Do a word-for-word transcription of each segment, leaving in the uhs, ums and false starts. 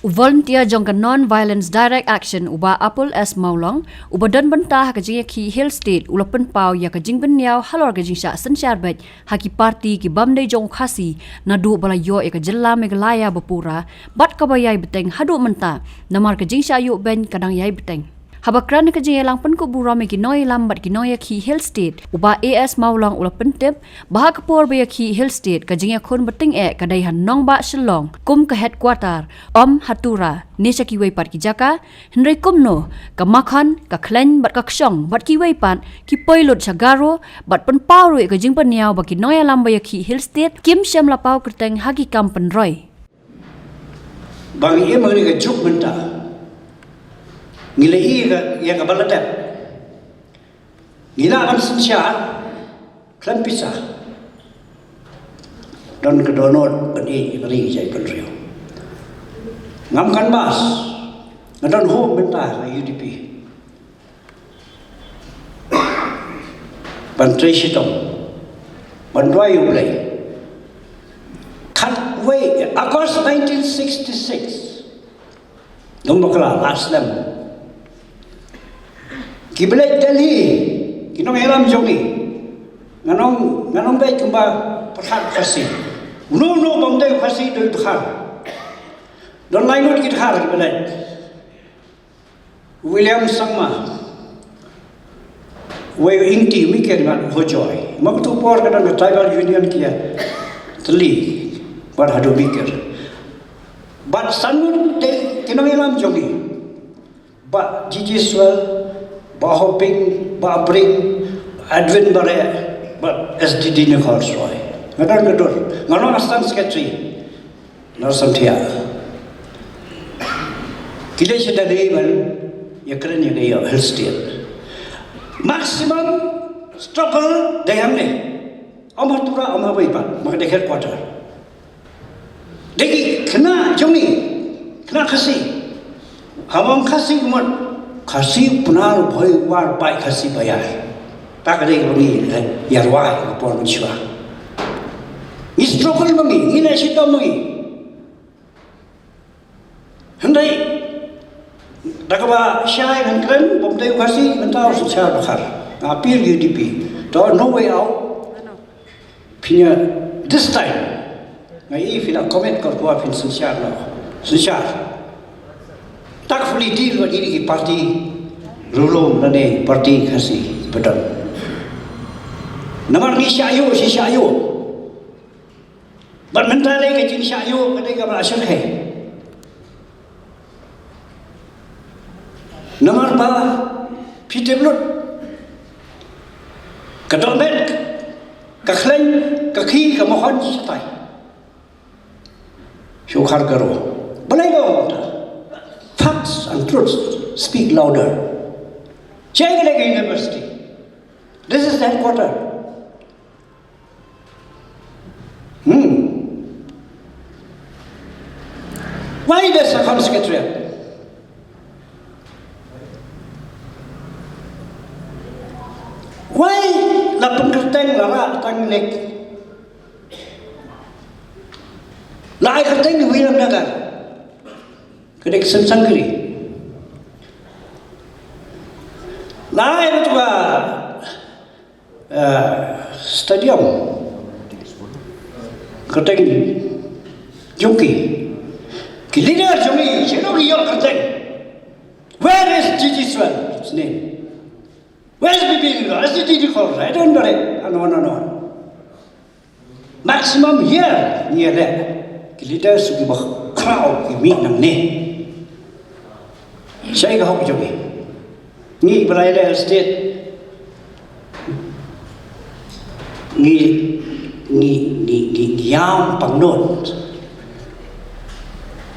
U volunteer jong ka Non-Violence Direct Action, u Bah Apple S Mawlong, uba don bynta ha ka jingïakhih Hill State, u la pynpaw ïa ka jingbynniaw halor ka jingshah synshar beit ha ki parti ki bym dei jong u Khasi, naduh ba la ïoh ïa ka jylla Meghalaya bapura bad kaba ïai bteng haduh mynta, namar ka jingshah ïuh beiñ ka dang ïai bteng. Haba kren ha ka jingïalang pynkup burom ïa ki nongïalam bad ki nongïakhih Hill State, u Bah A S Mawlong u la pyntip ba ha ka por ba ïakhih Hill State, ka jingïakhun ba tyngeh ka dei ha nongbah Shillong kum ka headquarter, ym ha Tura ne sha kiwei pat ki jaka. Hynrei kumno, ka Makhon, ka Khleiñ bad ka Kshong bad kiwei pat ki poi lut sha Garo bad pynpaw ruh ïa ka jingbynniaw ba ki nongïalam ba ïakhih Hill State kim shym la paw kyrteng ha ki kam pynroi. Ba ngi im ha kane ka juk mynta, ngi la ïohi ïa ka, ïa kaba la dep. Ngi lah ban synshar khlem pisa. Don ka dohnud ban ïeit ïa ka ri jait bynriew. Ngam canvass, nga don hope mynta ha U D P ban trei shitom, ban duwai U Blei. Khatwei August nineteen sixty-six, Nongbakla, la slem. Ki ba leit Delhi, ki nongïalam jong ngi. Nga ong, nga ong beit kumba pyrkhat Khasi. Uno uno bym dei Khasi dei u dkhar. Don lai ngut ki dkhar ki ba leit. William Sangma, wei u Ingti, Mikir bad Hojoi. Ma katu por ka don ka tribal union ki ïatylli bad haduh Mikir. Bad san ngut dei ki nongïalam jong ngi. Bah G G Swell, Bah Hoping, Bah Bring, Edwin Bareh, bad S D D Nichols Roy. Nga don ka dur. Nga long assistant secretary. Nor samthiah. Ki leit sha Delhi ban ïakren ïa ka ïa Hill State. Maximum struggle dei hangne. Ym ha Tura, ym ha wei pat, ma ka dei headquarter. Dei ki khynnah jong ngi, khynnah Khasi. Haba ong Khasi mut, Khasi Pnar Bhoi War Bai Khasi Baïar. Ta ka dei kaba ngi, eh, ïa rwai ka por mynshuwa. Ngi struggle ma ngi, ngi leh shitom ma ngi. Hynrei da kaba shai ngan kren, bym dei u Khasi, mynta u synshar dkhar. Nga appeal U D P. To, no way out. Phin ïa, this time, nga i phin ïa commit kyrpad phin synshar noh. Synshar. Tak phi deal bad ïa ki parti riewlum lane parti Khasi ba don. Namar ngi shah ïuh, shi shah ïuh. Bad mynta lei ka jingshah ïuh ka dei kaba shyrkhei. Namar ba phi tip lut, ka Dohmet, ka Khleiñ, ka Khih, ka Mahon shatai. Shu khar Garo. Balei ka ong ta? Facts and truths speak louder. Chai ka dei ka university. This is the headquarter. Hmm. Why the second secretariat? Why la pynkyrteng la rah tang lek? La ai kyrteng William Nagar. Kedek Semsangkri. La ai tu ba eh, stadium. Kyrteng jong ki. Ki leader jong ngi, sha no ki ïoh kyrteng. Where is G G Swell? His name. Where is B B Ringo? Where is D D Colruyt? I don't know. Anon, anon. Maximum here, ngi leh. Ki leader su ki ba khraw ki mih nangne. Shai ka hok jong ngi. Ngi ba la ïaleh Hill State. Ngi, ngi, ngi, ngi, ngi ïam pangnud.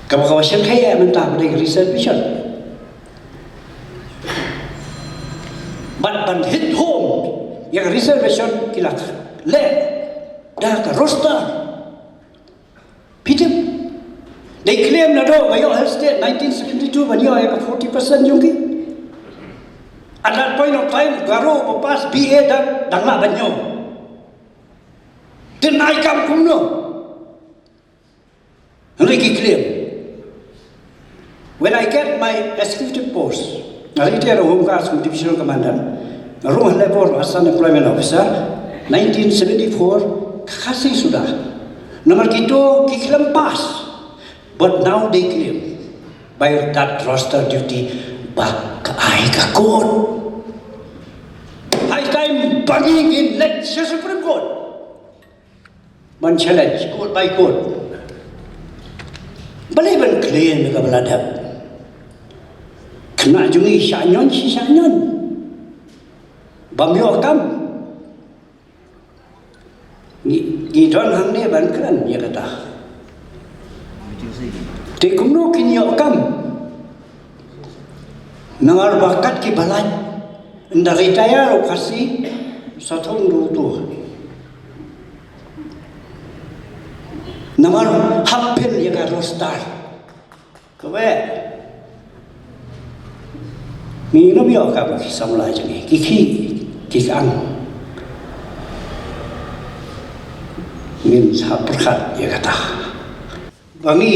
Kaba, kaba shyrkhei ïa mynta ba dei reservation. Bad ban hit home ïa ka reservation ki la leh da ka roster. Phi tip. Dei claim naduh ba ïoh Hill State nineteen seventy-two ban ïoh ïa ka forty percent jong ki. At that point of time, Garo ba pass B A dang, dang lah ban ïoh. Dang ai kam kumno. Hynrei ki claim. Executive post, nga retire ha Home Guards kum Divisional Commandant, nga rung ha Labour as an Employment Officer, nineteen seventy-four, ka Khasi suda. Namar kito ki khlem pass, but now they claim by that roster duty ba ka ai ka court. High time ba ngi ngin leit sha Supreme Court ban challenge court by court. Balei ban claim ka ba la dep? Khynnah jong ngi shah ñion shi shah ñion. Bym ïoh kam. Ngi, ngi don hangne ban kren ïa kata. Te kumno kin ïoh kam? Namar ba kat ki ba lait, ynda retire u Khasi, sa thung ruh tu. Namar hap pynïa ka roster. Kawei. Ngi ngim ïoh kam ki samla jong ngi, ki khih, ki kang. Ngin sa pyrkhat ïa kata. Ba ngi,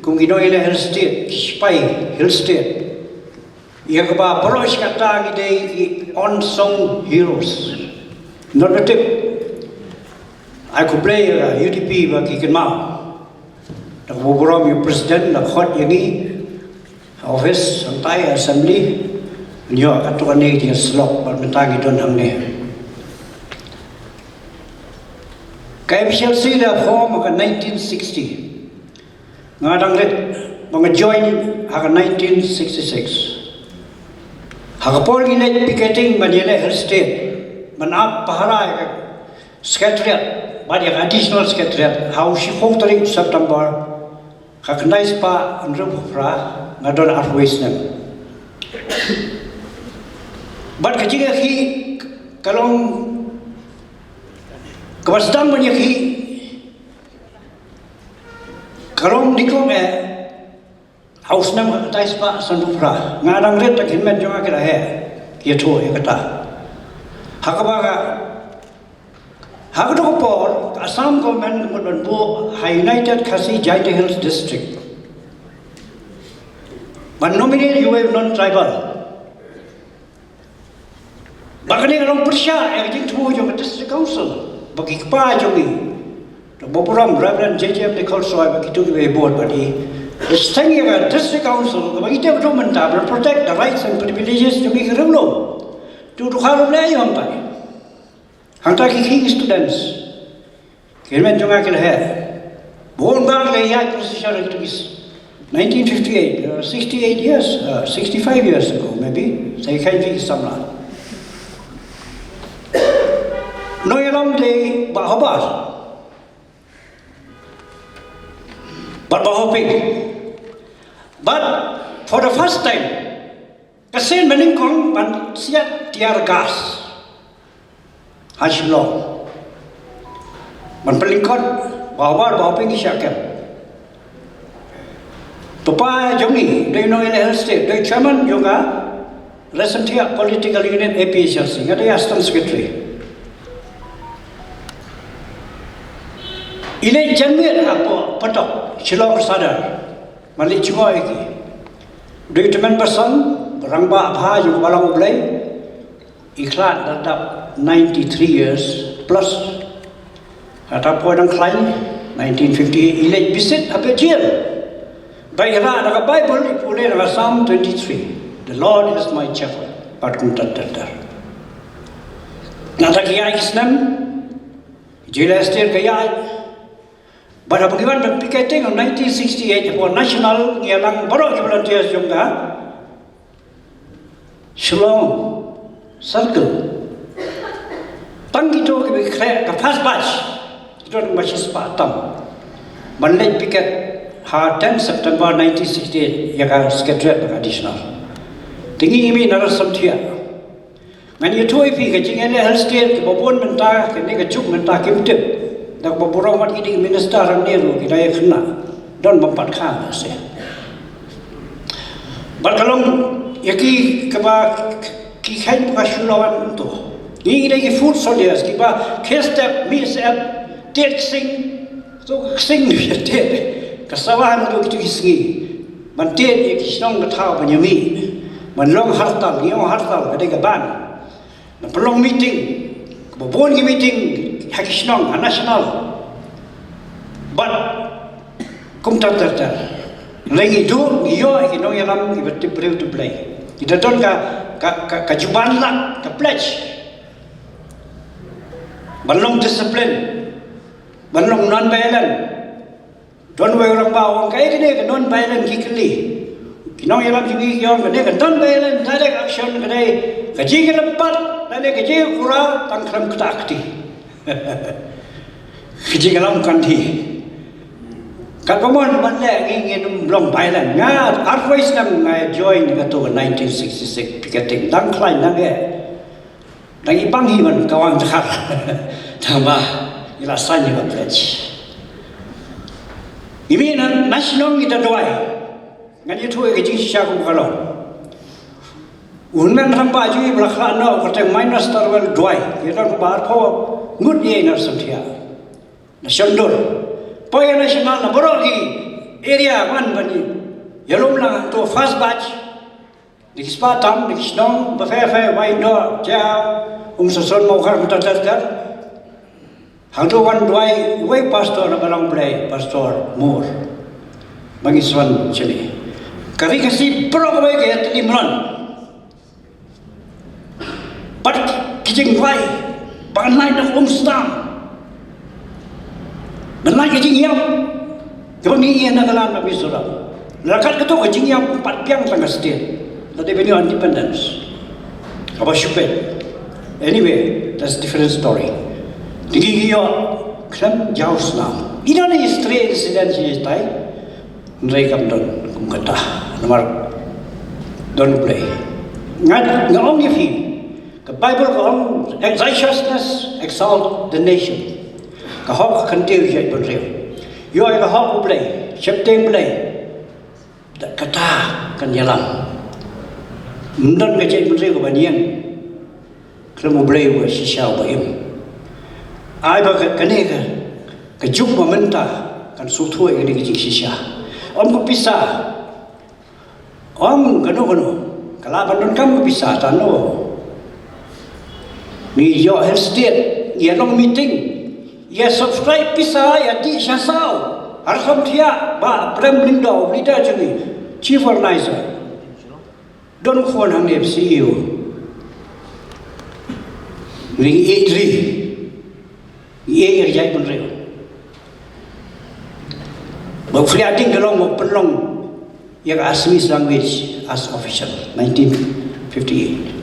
kum ki nongïaleh Hill State, ki sipai Hill State, ïa kaba baroh shi katta ngi dei ki unsung heroes. Not a tip. Ai khublei ïa ka U D P ba ki kynmaw. Da kaba burom ïa u President la khot ïa ngi ha office, hangtai ha assembly. Ngi ïoh katto katne ki jingïasyllok bad mynta ngi don hangne. Ka M C L C la form ha ka nineteen sixty. Nga dang rit ba nga join ha ka nineteen sixty-six. Ha ka por ngi leit picketing ban ïaleh Hill State, ban ap pahara ïa ka Secretariat bad ïa ka Additional Secretariat, ha u shiphew tarik September, ka khyndai spah hynriewphew phra, nga don arphew wei snem. Bad ka jingïakhih ka long kaba sdang ban ïakhih, ka long dei kong eh, ha u snem ka khyndai spah sanphew phra. Nga dang rit, ki hynmen jong nga ki la heh, ki ïathuh ïa kata. Ha kaba ka, ha kato ka por ka Assam government ka mut ban buh ha United Khasi Jaintia Hills District, ban nominate ïa uwei u non-tribal. Ba kane ka long pyrshah ïa ka jingthmu jong ka District Council, ba ki kpa jong ngi, da kaba burom Reverend J J M Nichols Roy bad kito kiba ïa bud bad i, da sdang ïa ka District Council kaba ngi tip haduh mynta ban protect the rights and privileges jong ngi ki riewlum. Te u Dkhar um leh aïu hangtai? Hangta ki khih ki students. Ki hynmen jong nga ki la heh. Bun baroh ki la ïaid procession ha kito ki s-, nineteen fifty-eight, uh, sixty-eight years, uh, sixty-five years ago, maybe. Sa ïa kheiñ phi ki samla. Nongïalam dei Bah Hobart bad Bah Hoping. But for the first time, ka seng ba nyngkong ban siat tear gas ha Shillong. Ban pynlyngkot, Bah Hobart, Bah Hoping ki shah kem. Papa jong ngi, dei nongïaleh Hill State, dei chairman jong ka Rasentia Political Unit A P H L C, nga dei assistant secretary. I leit janmiet hapoh Patok, Shillong Sadar. Ban leit jngoh ïa ki. Dei u tymmen basan, rangbah bha jong ka Balang U Blei. I khlad da dap ninety-three years plus. Hata poi dang khlaiñ, nineteen fifty-eight, i leit visit ha ka jail. Ba i rah da ka Bible, i pule da ka Psalm twenty-three. "The Lord is my shepherd." Pat kum tat tat tat. Nangta ki ïaid ki snem, jail estate ka ïaid. Bad haba ngi wan ban picketing ha nineteen sixty-eight, hapoh National, ngi ïalang baroh ki volunteers jong ka Shillong Circle. Tang kito kiba khreh ka first batch, kito kiba shispah tam. Ban leit picket ha ten September nineteen sixty-eight ïa ka Secretariat bad ka Additional. Te ngi ïa mih na Rasentia. Ngan ïathuh ïa phi ka jingïaleh Hill State kaba bun mynta, kane ka juk mynta kim tip. Da kaba burom wat ki dei ki minister hangne ruh ki la ïa khynnah. Don bym pat kha lehse. Bad ka long ïa ki kaba ki kheiñ ba ka shu la wan to. Ngi dei ki foot soldiers kiba khie step, mih step, tied ksing. To ksing ïa tied. Ka sawa naduh kito ki sngi. ban tied ïa ki shnong ka thaw ban ïa mih, ban long hartal, ïa hartal ka dei ka ban. Na pynlong meeting, kaba bun ki meeting ha ki shnong, ha national. Bad kumta ter ter. Lei ngi duh, ngi ïoh ïa ki nongïalam kiba tip briew tip Blei. Ki da don ka, ka, ka, ka juban lak, ka pledge. Ban long discipline, ban long non-violent. Don wei u rangbah u ong kaei kane ka non-violent ki kylli. Ki nongïalam jong ngi ki ong kane ka non-violent direct action ka dei ka jingïalympat lane ka jingïakura tang khlem ktah kti. Ka jingïalam kan dei. Katba mon ban leh ngi ngin ym long violent. Nga arphew snem nga join katto ka nineteen sixty-six picketing, dang khlaiñ dang eh. Dang i pang hi ban kawang jahar. Tang ba i la saiñ i ban pledge. I mi na, na shnong i da duwai. Ngan ïathuh ïa ka jingshisha kum ka long. U hynmen rangbah jong i ba la khlad noh u kyrteng Minor Starwell Dwight. I don kaba arphew ngut ïa i na Rysamphiah. Na Shondur. Poi ïa national na baroh ki area wan ban i ïalum lang to first batch. Dei ki spah tam, dei ki shnong, ba pher pher, Wahyndoh, Jaïaw, Umsason, Mawkhar, mynta ter ter. Hangto wan duwai, wei pastor na Balang Blei, Pastor Moore. Ba ngi swan shane. Ka ri Khasi baroh kawei ka ïatylli mlien. Bad ki jingduwai, ba ngan lait na ka umstam. Ban lait ka jingïap. Kaba ngi ïa na ka lan na Mizoram. Lada kat kato ka jingïap pat biang tang ka state. Lada ban ïoh independence. Kaba shu peit. Anyway, that's different story. Te ngi ïoh khlem jaw snam. Ïa na history incident hi tai. Hynrei kam don kum kata. Namar don U Blei. Nga, nga ong ïa phi. Ka Bible ka ong, "Righteousness exalt the nation." Ka hok ka kyntiew jaitbynriew. Ïoh ïa ka hok U Blei, sheptieng Blei. Da kata kan ïalam. Ym don ka jaitbynriew kaba niang khlem U Blei uba shisha uba im. Ai ba ka, kane ka, ka juk ba mynta kan sngewthuh ïa kane ka jingshisha. Ym ka pisa. Ong kano kano ka lah ban donkam ka pisa, tano. Ngi ïoh Hill State, ïa long meeting, ïa subscribe pisa, ïa dih sha saw. Har sam thiah, Bah Prem Lyngdoh, leader jong ngi, chief organizer. Don khun hangne C E O. Ngi ïeit ri. Ïeit ïa ka jaitbynriew. Ba u Fliading ka long ba pynlong ïa ka Assamese language as official, nineteen fifty-eight.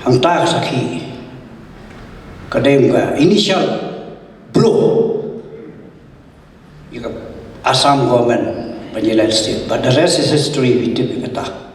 Hangta ka sakhi ka dei ka initial blow ïa ka Assam government ban ïa lait state. But the rest is history, wi tip ïa kata.